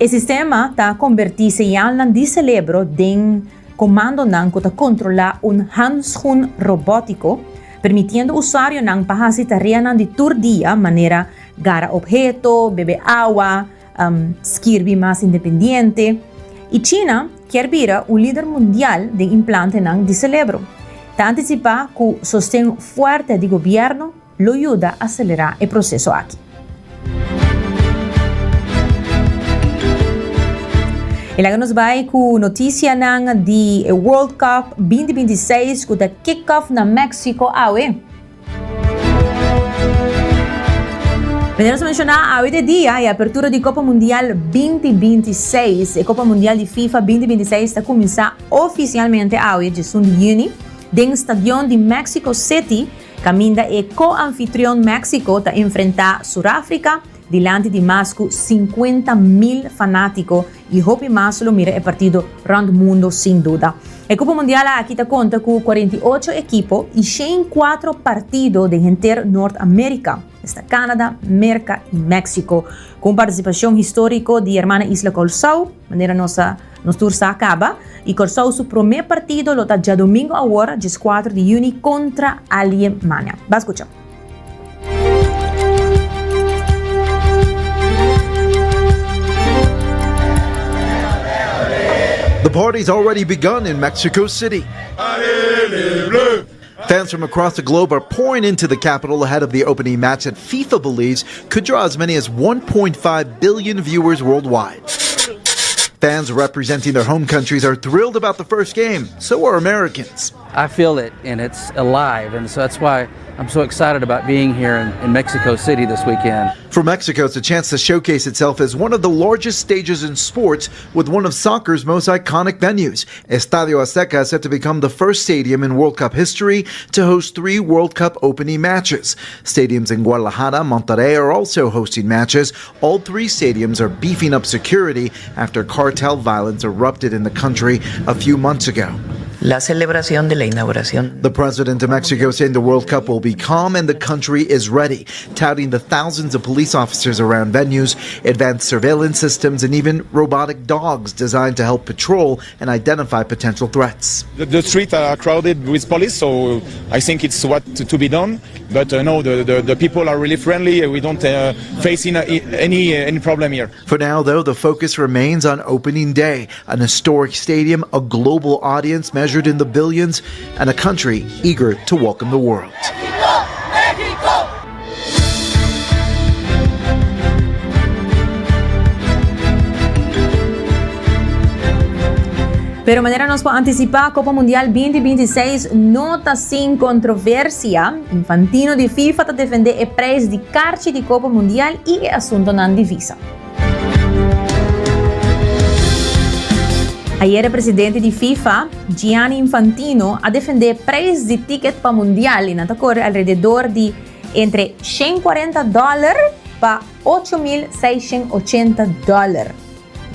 [SPEAKER 16] E sistema ta kombertí señalnan di selebro den komandonan ku ta kontrolá un handschoen robótiko, permitiendo usuarionan pa hasi tareanan di tur dia manera gara opheto, bebe awa, skirbi mas independiente. I China kier bira un lider mundial den implantenan di selebro. Ta antisipá ku sosten fuerte di gobièrnu lo yuda aselerá e proseso aki. I laga nos bai ku notisianan di e World Cup 2026 ku ta kick off na Mexico awe. Manera nos a menshoná awe de dia e apertura di Copa Mundial 2026. E Copa Mundial di FIFA 2026 ta kuminsá ofisialmente awe, 11 di yüni, den stadion di Mexico City. Kaminda e ko-anfitrion Mexico ta enfrentá Suráfrika dilanti di mas ku sinkuenta mil fanátiko i hopi mas lo mira e partido rònt mundu sin duda. E Kopa Mundial aki ta konta ku 48 ekipo i 104 partido den henter Nort Amérika, esta Canada, Merka i Mexico, ku un partisipashon históriko di hermana isla Kòrsou, manera nos a Nos tur sa caba y Corsou su prome partido lo ta djadomingo awor, 14 di juni contra Alemania. Ba scucha.
[SPEAKER 5] The party's already begun in Mexico City. Fans from across the globe are pouring into the capital ahead of the opening match that FIFA believes could draw as many as 1.5 billion viewers worldwide. Fans representing their home countries are thrilled about the first game. So are Americans.
[SPEAKER 7] I feel it, and it's alive, and so that's why I'm so excited about being here in, in Mexico City this weekend.
[SPEAKER 5] For Mexico, it's a chance to showcase itself as one of the largest stages in sports with one of soccer's most iconic venues. Estadio Azteca is set to become the first stadium in World Cup history to host three World Cup opening matches. Stadiums in Guadalajara, Monterrey are also hosting matches. All three stadiums are beefing up security after cartel violence erupted in the country a few months ago.
[SPEAKER 9] La celebración de la inauguración.
[SPEAKER 5] The president of Mexico saying the World Cup will be calm and the country is ready, touting the thousands of police officers around venues, advanced surveillance systems, and even robotic dogs designed to help patrol and identify potential threats.
[SPEAKER 11] The, the streets are crowded with police, so I think it's what to, to be done. But uh, no, the, the, the, people are really friendly. We don't uh, face in, uh, any, any problem here.
[SPEAKER 5] For now, though, the focus remains on opening day, an historic stadium, a global audience measured in the billions, and a country eager to welcome the world.
[SPEAKER 6] Mexico! Mexico!
[SPEAKER 16] Pero manera nos por antisipá, Kopa Mundial 2026 no ta sin kontroversia. Infantino di FIFA ta defendé e preis di karchi di Kopa Mundial i e asuntonan di visa. Ayera presidente di FIFA, Gianni Infantino, a defendé preis di ticket pa Mundial i nan ta kore alrededor di entre 140 dòler pa 8.680 dòler.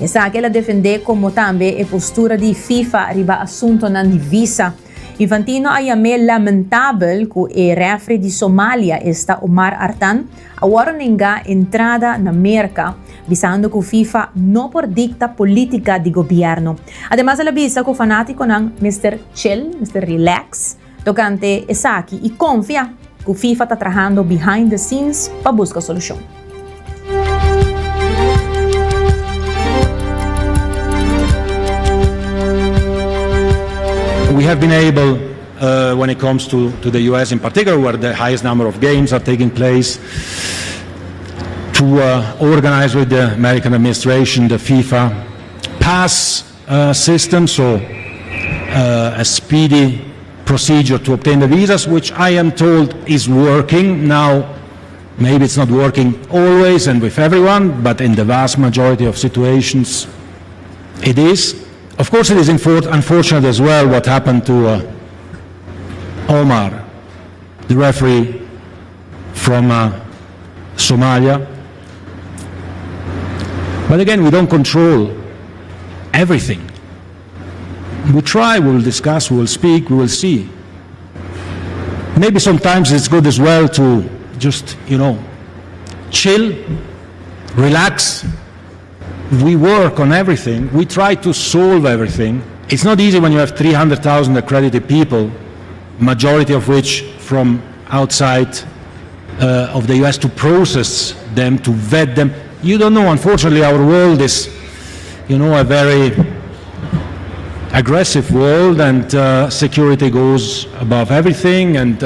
[SPEAKER 16] Esaki el a defendé komo tambe e postura di FIFA riba asuntonan di visa. Infantino a yam'é lamentabel ku e rèfri di Somalia, esta Omar Artan, a wòrdu nengá entrada na Merka, bisando ku FIFA no por dikta polítika di gobièrnu. Ademas el a bisa ku fanátikonan mester chill, mester relax tokante esaki i konfia ku FIFA ta trahando behind the scenes pa buska solushon.
[SPEAKER 12] We have been able, uh, when it comes to, to the US in particular, where the highest number of games are taking place, To organize with the American administration the FIFA pass system, so a speedy procedure to obtain the visas, which I am told is working. Now, maybe it's not working always and with everyone, but in the vast majority of situations, it is. Of course, it is unfortunate as well what happened to Omar, the referee from Somalia. But again, we don't control everything. We try, we will discuss, we will speak, we will see. Maybe sometimes it's good as well to just, chill, relax. We work on everything. We try to solve everything. It's not easy when you have 300,000 accredited people, majority of which from outside of the US, to process them, to vet them. You don't know. Unfortunately, our world is a very aggressive world, and security goes above everything, and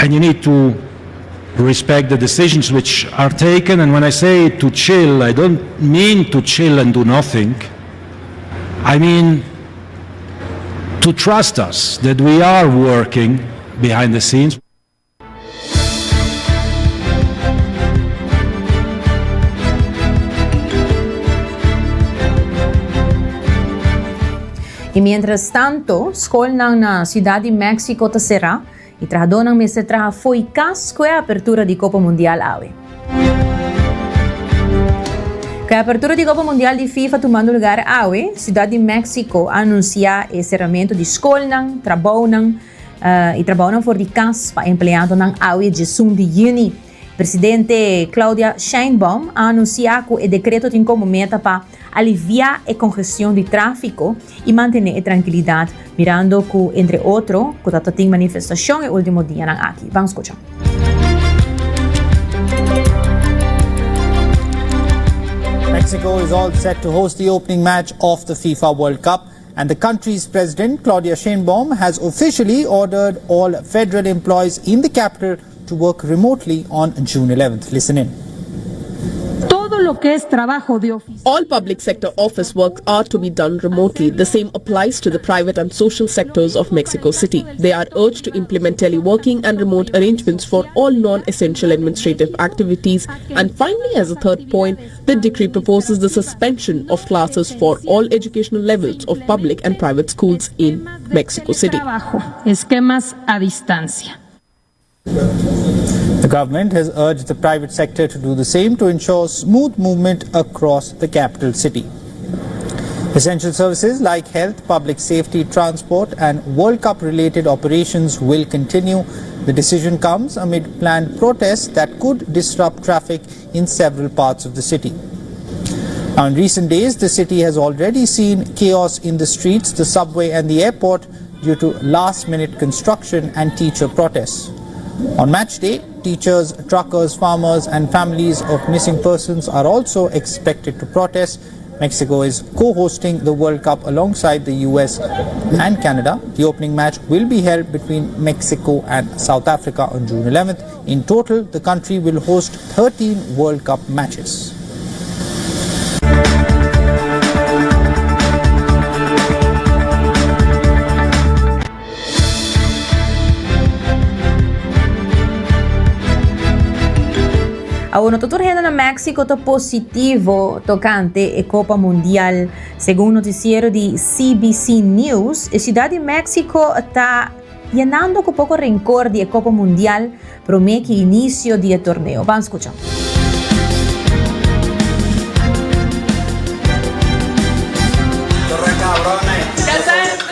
[SPEAKER 12] you need to respect the decisions which are taken. And when I say to chill, I don't mean to chill and do nothing. I mean to trust us that we are working behind the scenes.
[SPEAKER 16] Y mientras tanto, scolnan na Ciudad di Mexico ta cera y trahadornan mester traha fo'i cas cu e apertura di Copa Mundial awe. Cu e apertura di Copa Mundial di FIFA tumando lugar awe, Ciudad di Mexico a anuncia e ceramento di scolnan, trabounan y trabounan for di cas pa empleadonan awe 11 di juni. Presidente Claudia Sheinbaum a anuncia cu e decreto tin como meta pa alivia e congestion di trafico y mantene e trankilidad, mirando cu entre otro cu ta tin manifestacion e ultimo dianan aki. Ban scucha.
[SPEAKER 1] Mexico is all set to host the opening match of the FIFA World Cup, and the country's president, Claudia Sheinbaum, has officially ordered all federal employees in the capital to work remotely on June 11th. Listen in.
[SPEAKER 3] Todo lo que es trabajo de oficina.
[SPEAKER 10] All public sector office work are to be done remotely. The same applies to the private and social sectors of Mexico City. They are urged to implement teleworking and remote arrangements for all non-essential administrative activities. And finally, as a third point, the decree proposes the suspension of classes for all educational levels of public and private schools in Mexico City.
[SPEAKER 3] Trabajo, esquemas a distancia.
[SPEAKER 1] The government has urged the private sector to do the same to ensure smooth movement across the capital city. Essential services like health, public safety, transport and World Cup related operations will continue. The decision comes amid planned protests that could disrupt traffic in several parts of the city. Now, in recent days, the city has already seen chaos in the streets, the subway and the airport due to last-minute construction and teacher protests. On match day, teachers, truckers, farmers and families of missing persons are also expected to protest. Mexico is co-hosting the World Cup alongside the US and Canada. The opening match will be held between Mexico and South Africa on June 11th. In total, the country will host 13 World Cup matches.
[SPEAKER 16] Awor, no tur hende na Mexico ta positivo tocante e Copa Mundial. Segun noticiero di CBC News, e ciudad di Mexico ta yenando cu poco rencor di e Copa Mundial prome cu inicio di e torneo. Ban scucha.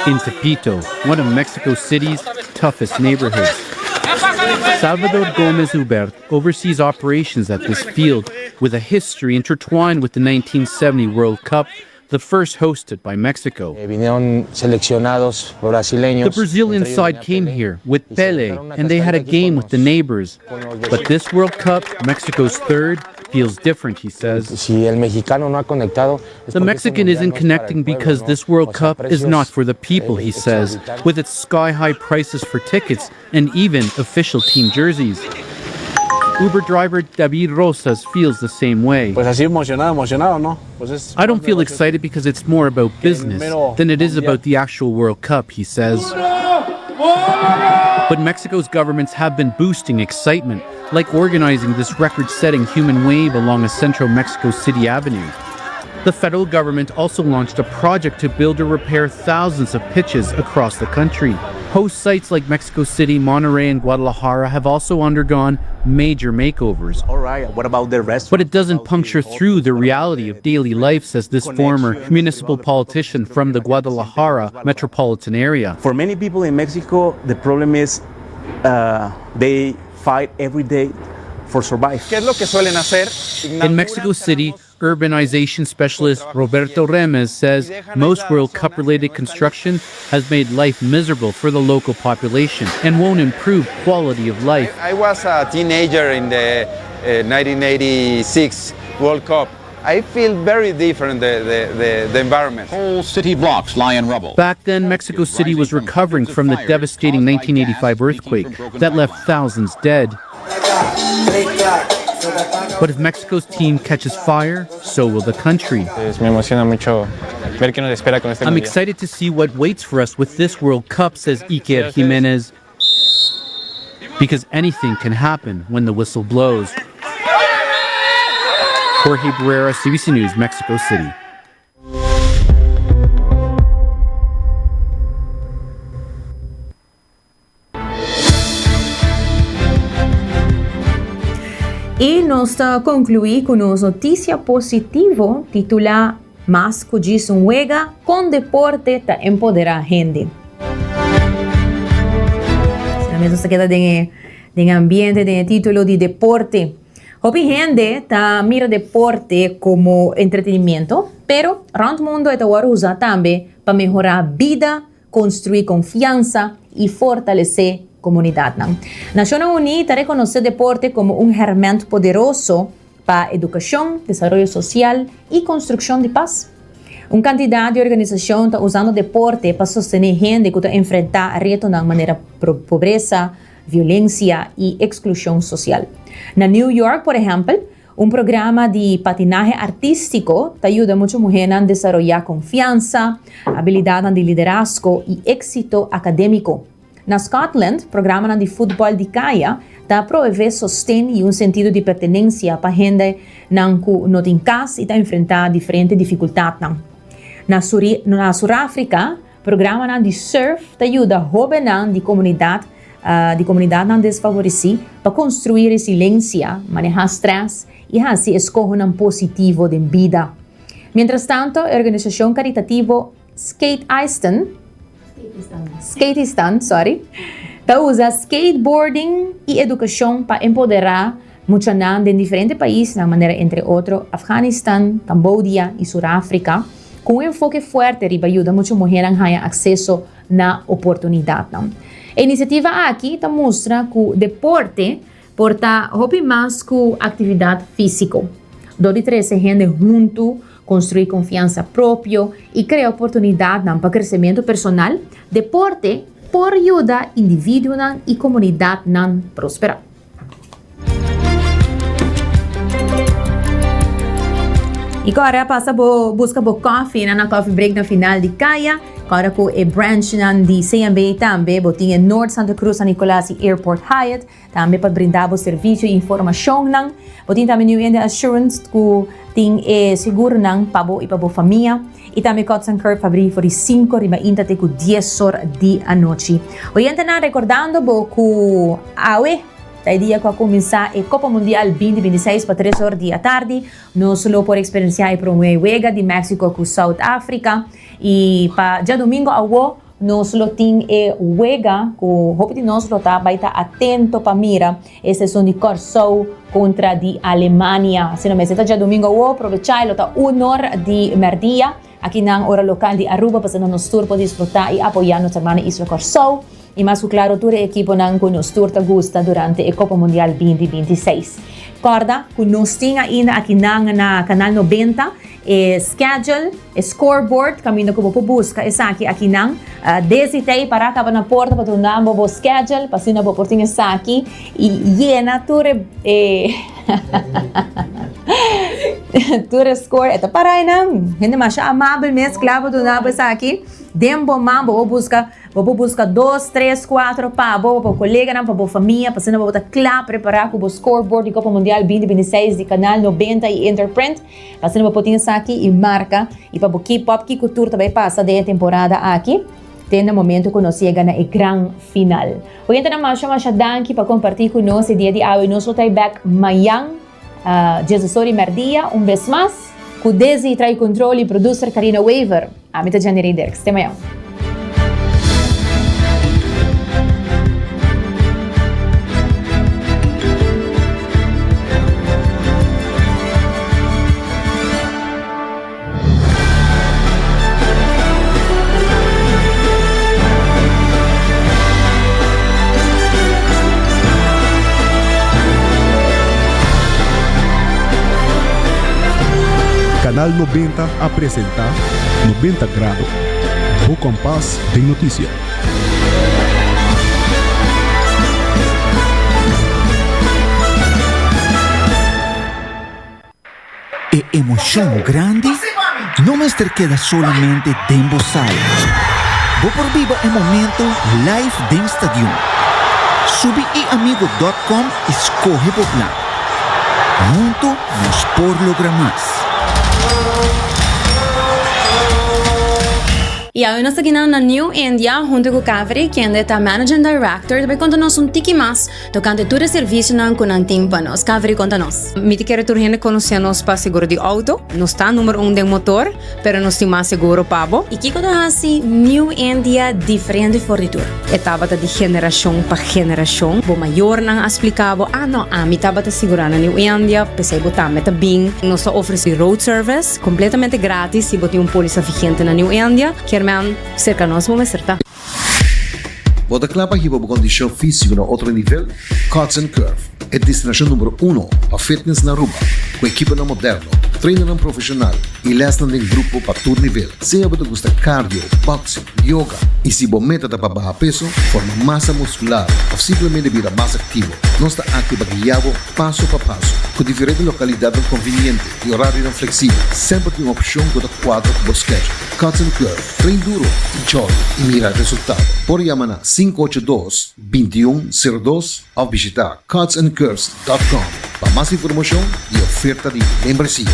[SPEAKER 13] In Tepito, one of Mexico City's toughest neighborhoods, Salvador Gomez Hubert oversees operations at this field with a history intertwined with the 1970 World Cup, the first hosted by Mexico. The Brazilian side came here with Pele, and they had a game with the neighbors. But this World Cup, Mexico's third, feels different, he says. The Mexican isn't connecting because this World Cup is not for the people, he says, with its sky-high prices for tickets and even official team jerseys. Uber driver David Rosas feels the same way.
[SPEAKER 14] Pues así emocionado, emocionado, ¿no? Pues es
[SPEAKER 13] I don't feel excited because it's more about business than it is about the actual World Cup, he says. But Mexico's governments have been boosting excitement, like organizing this record setting human wave along a central Mexico City avenue. The federal government also launched a project to build or repair thousands of pitches across the country. Host sites like Mexico City, Monterrey, and Guadalajara have also undergone major makeovers.
[SPEAKER 15] All right, what about the rest?
[SPEAKER 13] But it doesn't puncture through the reality of daily life, says this former municipal politician from the Guadalajara metropolitan area.
[SPEAKER 15] For many people in Mexico, the problem is uh, they fight every day for survive.
[SPEAKER 18] ¿Qué es lo que suelen hacer?
[SPEAKER 13] In Mexico City, urbanization specialist Roberto Remes says most World Cup related construction has made life miserable for the local population and won't improve quality of life.
[SPEAKER 18] I was a teenager in the uh, 1986 World Cup. I feel very different the, the, the, the environment.
[SPEAKER 19] Whole city blocks lie in rubble.
[SPEAKER 13] Back then, Mexico City was recovering from the devastating 1985 earthquake that left thousands dead. But if Mexico's team catches fire, so will the country.
[SPEAKER 20] Me emociona mucho ver qué nos espera con este
[SPEAKER 13] I'm
[SPEAKER 20] mundial.
[SPEAKER 13] excited to see what waits for us with this World Cup, says Iker Jimenez, because anything can happen when the whistle blows. Jorge Barrera, CBC News, Mexico City.
[SPEAKER 16] I nos ta konkluí ku nos notisia positivo titulá Mas ku djis un wega, kon deporte ta empoderá hende. Asina mes nos ta keda den e den e ambiente, den e título di deporte. Hopi hende ta mira deporte komo entretenimiento, pero rònt mundu e ta wòrdu usá tambe pa mehorá bida, konstruí konfiansa i fortalesé komunidatnan. Nashonnan Uní ta rekonosé deporte komo un hèrmènt poderoso pa edukashon, desaroyo sosial i konstrukshon di pas. Un kantidat di organisashon ta usando deporte pa sostené hende ku ta enfrentá retonan manera pobresa, violensia i eksklushon sosial. Na New York, por ehèmpel, Un programa di patinahe artístiko ta yuda mucha muhénan desaroyá konfiansa, abilidatnan di liderazgo i éksito akadémiko. Na Scotland, programanan di futbòl di kaya ta provevé sosten i un sentido di pertenensia pa hendenan ku no tin kas i ta enfrentá diferente difikultatnan. Na Na Suráfrika, Programanan di surf ta yuda hóbennan di komunidat di komunidatnan desfavoresí pa konstruí resilensia, manehá strès i hasi eskohonan positivo den bida. Mientrastanto, e organisashon karitativo Skateistan, Skateistan, sorry, ta usa skateboarding i edukashon pa empoderá muchanan den diferente paisnan manera entre otro Afganistan, Cambodia i Suráfrika. Ku un enfoke fuerte riba yuda mucha muhénan haña akseso na oportunidatnan. E inisiativa aki ta mustra ku deporte por ta hopi mas ku aktividat físiko. Dor di trese hende huntu, konstruí konfiansa propio i krea oportunidatnan pa kresementu personal, deporte por yuda individuonan i komunidatnan prosperá. Y kora pasa bo busca bo koffie na na coffee break na final di kaya. Kora ku e branchnan di CMB tambe bo tin e Noord Santa Cruz, San Nicolas y Airport Hyatt. Tambe pa brinda bo servicio y informacionnan. Bo tin tambe New India Assurance ku tin e seguronan pa bo y pa bo famia. Y tambe Cuts and Curve fabri for di 5 riba inta te ku 10 or di anochi. Oyentenan recordando bo ku awe Ta e dia ku a kuminsá e Kopa Mundial 2026 pa tres or di atardi. Nos lo por eksperensiá e promé wega di Mexico ku South Africa. I pa djadumingu awo nos lo tin e wega ku hopi di nos lo ta bai ta atento pa mira e seson di Kòrsou kontra di Alemania. Asina mester ta djadumingu awo, probechá e lo ta un or di mèrdia aki nan ora lokal di Aruba pasobra nos tur por disfrutá i apoyá nos hermano isla Kòrsou. I mas ku klaro tur e ekiponan ku nos tur ta gusta durante e Kopa Mundial 2026. Kòrda ku nos tin ainda akinan na Kanal 90 e schedule, e scoreboard kaminda ku bo por buska esaki akinan. Desi tei para kaba na porta pa duna bo bo schedule pa asina bo por tin esaki i yena tur e tur e score. E ta para einan. Hende masha amabel mes kla pa duna bo esaki. Den bo man bo por buska. Bo por buska dos, tres, kuatro pa bo, pa bo koleganan, pa bo famia, pa asina bo ta kla prepará ku bo scoreboard di Kopa Mundial 2026 di Kanal 90 i Interprint. Pa asina bo por tin esaki i marka i pa bo keep up kiko tur ta bai pasa den e temporada aki te na momento ku nos yega na e gran final. Oyentenan masha masha danki pa kompartí ku nos e dia di awe. Nos lo ta bek mayan diesdos ora i mèrdia un bes mas ku Desi trai control i producer Karina Wever. Ami ta Jenny Rey Dirks. Te mañan.
[SPEAKER 4] Canal 90 a presenta 90 Grado, bo kompas den notisia.
[SPEAKER 17] E emocion grandi no mester keda solamente den bo sala. Bo por biba e momento live den stadion. Subi iamigo dot com y scoge bo plan. Hunto nos por logra mas.
[SPEAKER 21] Y awe nos ta kinan na New India hunto cu Kaveri, kende ta Managing Director, ta bay conta nos un tiki mas tocante tur e servicionan cu nan tin pa nos. Kaveri, conta nos.
[SPEAKER 22] Mi ta kere tur hende conoce nos pa seguro di auto. Nos ta numero un den motor, pero nos tin mas seguro pa bo.
[SPEAKER 21] Y kico ta haci New India diferente for di tur?
[SPEAKER 22] E tabata di generacion pa generacion. Bo mayornan a splica bo, ah no, ami tabata sigura na New India, p'esey bo tambe ta bin. Nos ta ofreci road service completamente gratis si bo tin un polisa vigente na New India. Kier men, cerca nos bo mester ta.
[SPEAKER 23] Bo ta kla pa hiba bo kondishon físiko na otro nivel? Cuts and Curve, e destinashon numero uno pa fitness na Aruba, ku ekiponan moderno, trainernan profeshonal i lèsnan den grupo pa tur nivel. Sea bo ta gusta cardio, boxing, yoga i si bo meta ta pa baha peso, forma masa muskular òf simplemente bira mas aktivo, nos ta aki pa guia bo paso pa paso. Ku diferente lokalidatnan konviniente i orarionan fleksibel, semper tin un opshon ku ta kuadra ku bo schedule. Cuts and Curve, train duro, enjoy i mira resultado. Por yama na 582 2102 òf bishita cutsandcurves dot com pa mas informashon i oferta di membresia.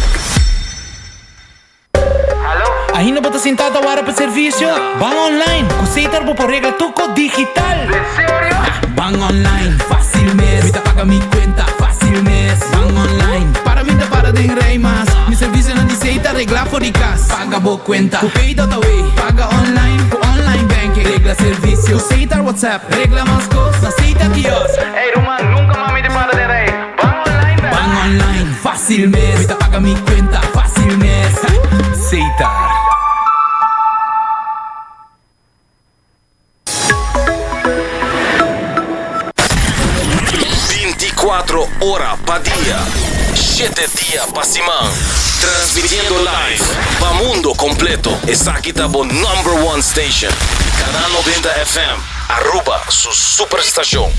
[SPEAKER 24] Ainda bo ta sintá ta wara pa servisio? Ban online! Ku Setar bo por regla tur kos digital!
[SPEAKER 6] Den serio?
[SPEAKER 24] Ban online, fácil mes! Mi ta paga mi kuenta, fácil mes! Ban online, para mi ta para den rei mas! Mi servisionan di Setar regla for di kas! Paga bo kuenta ku Pay.awe, paga online ku online banking, regla servisio ku Setar WhatsApp, regla mas kos na Setar kiosk!
[SPEAKER 6] Ey ruman, nunka mas mi ta para den rei! Ban online bèk!
[SPEAKER 24] Ban online, fácil mes! Mi ta paga mi kuenta, fácil mes! Setar.
[SPEAKER 25] Binticuatro ora pa dia, shete dia pa siman. Transmitiendo live pa mundo completo. Esaki ta bo number one station. Canal 90 FM, Aruba su superstacion.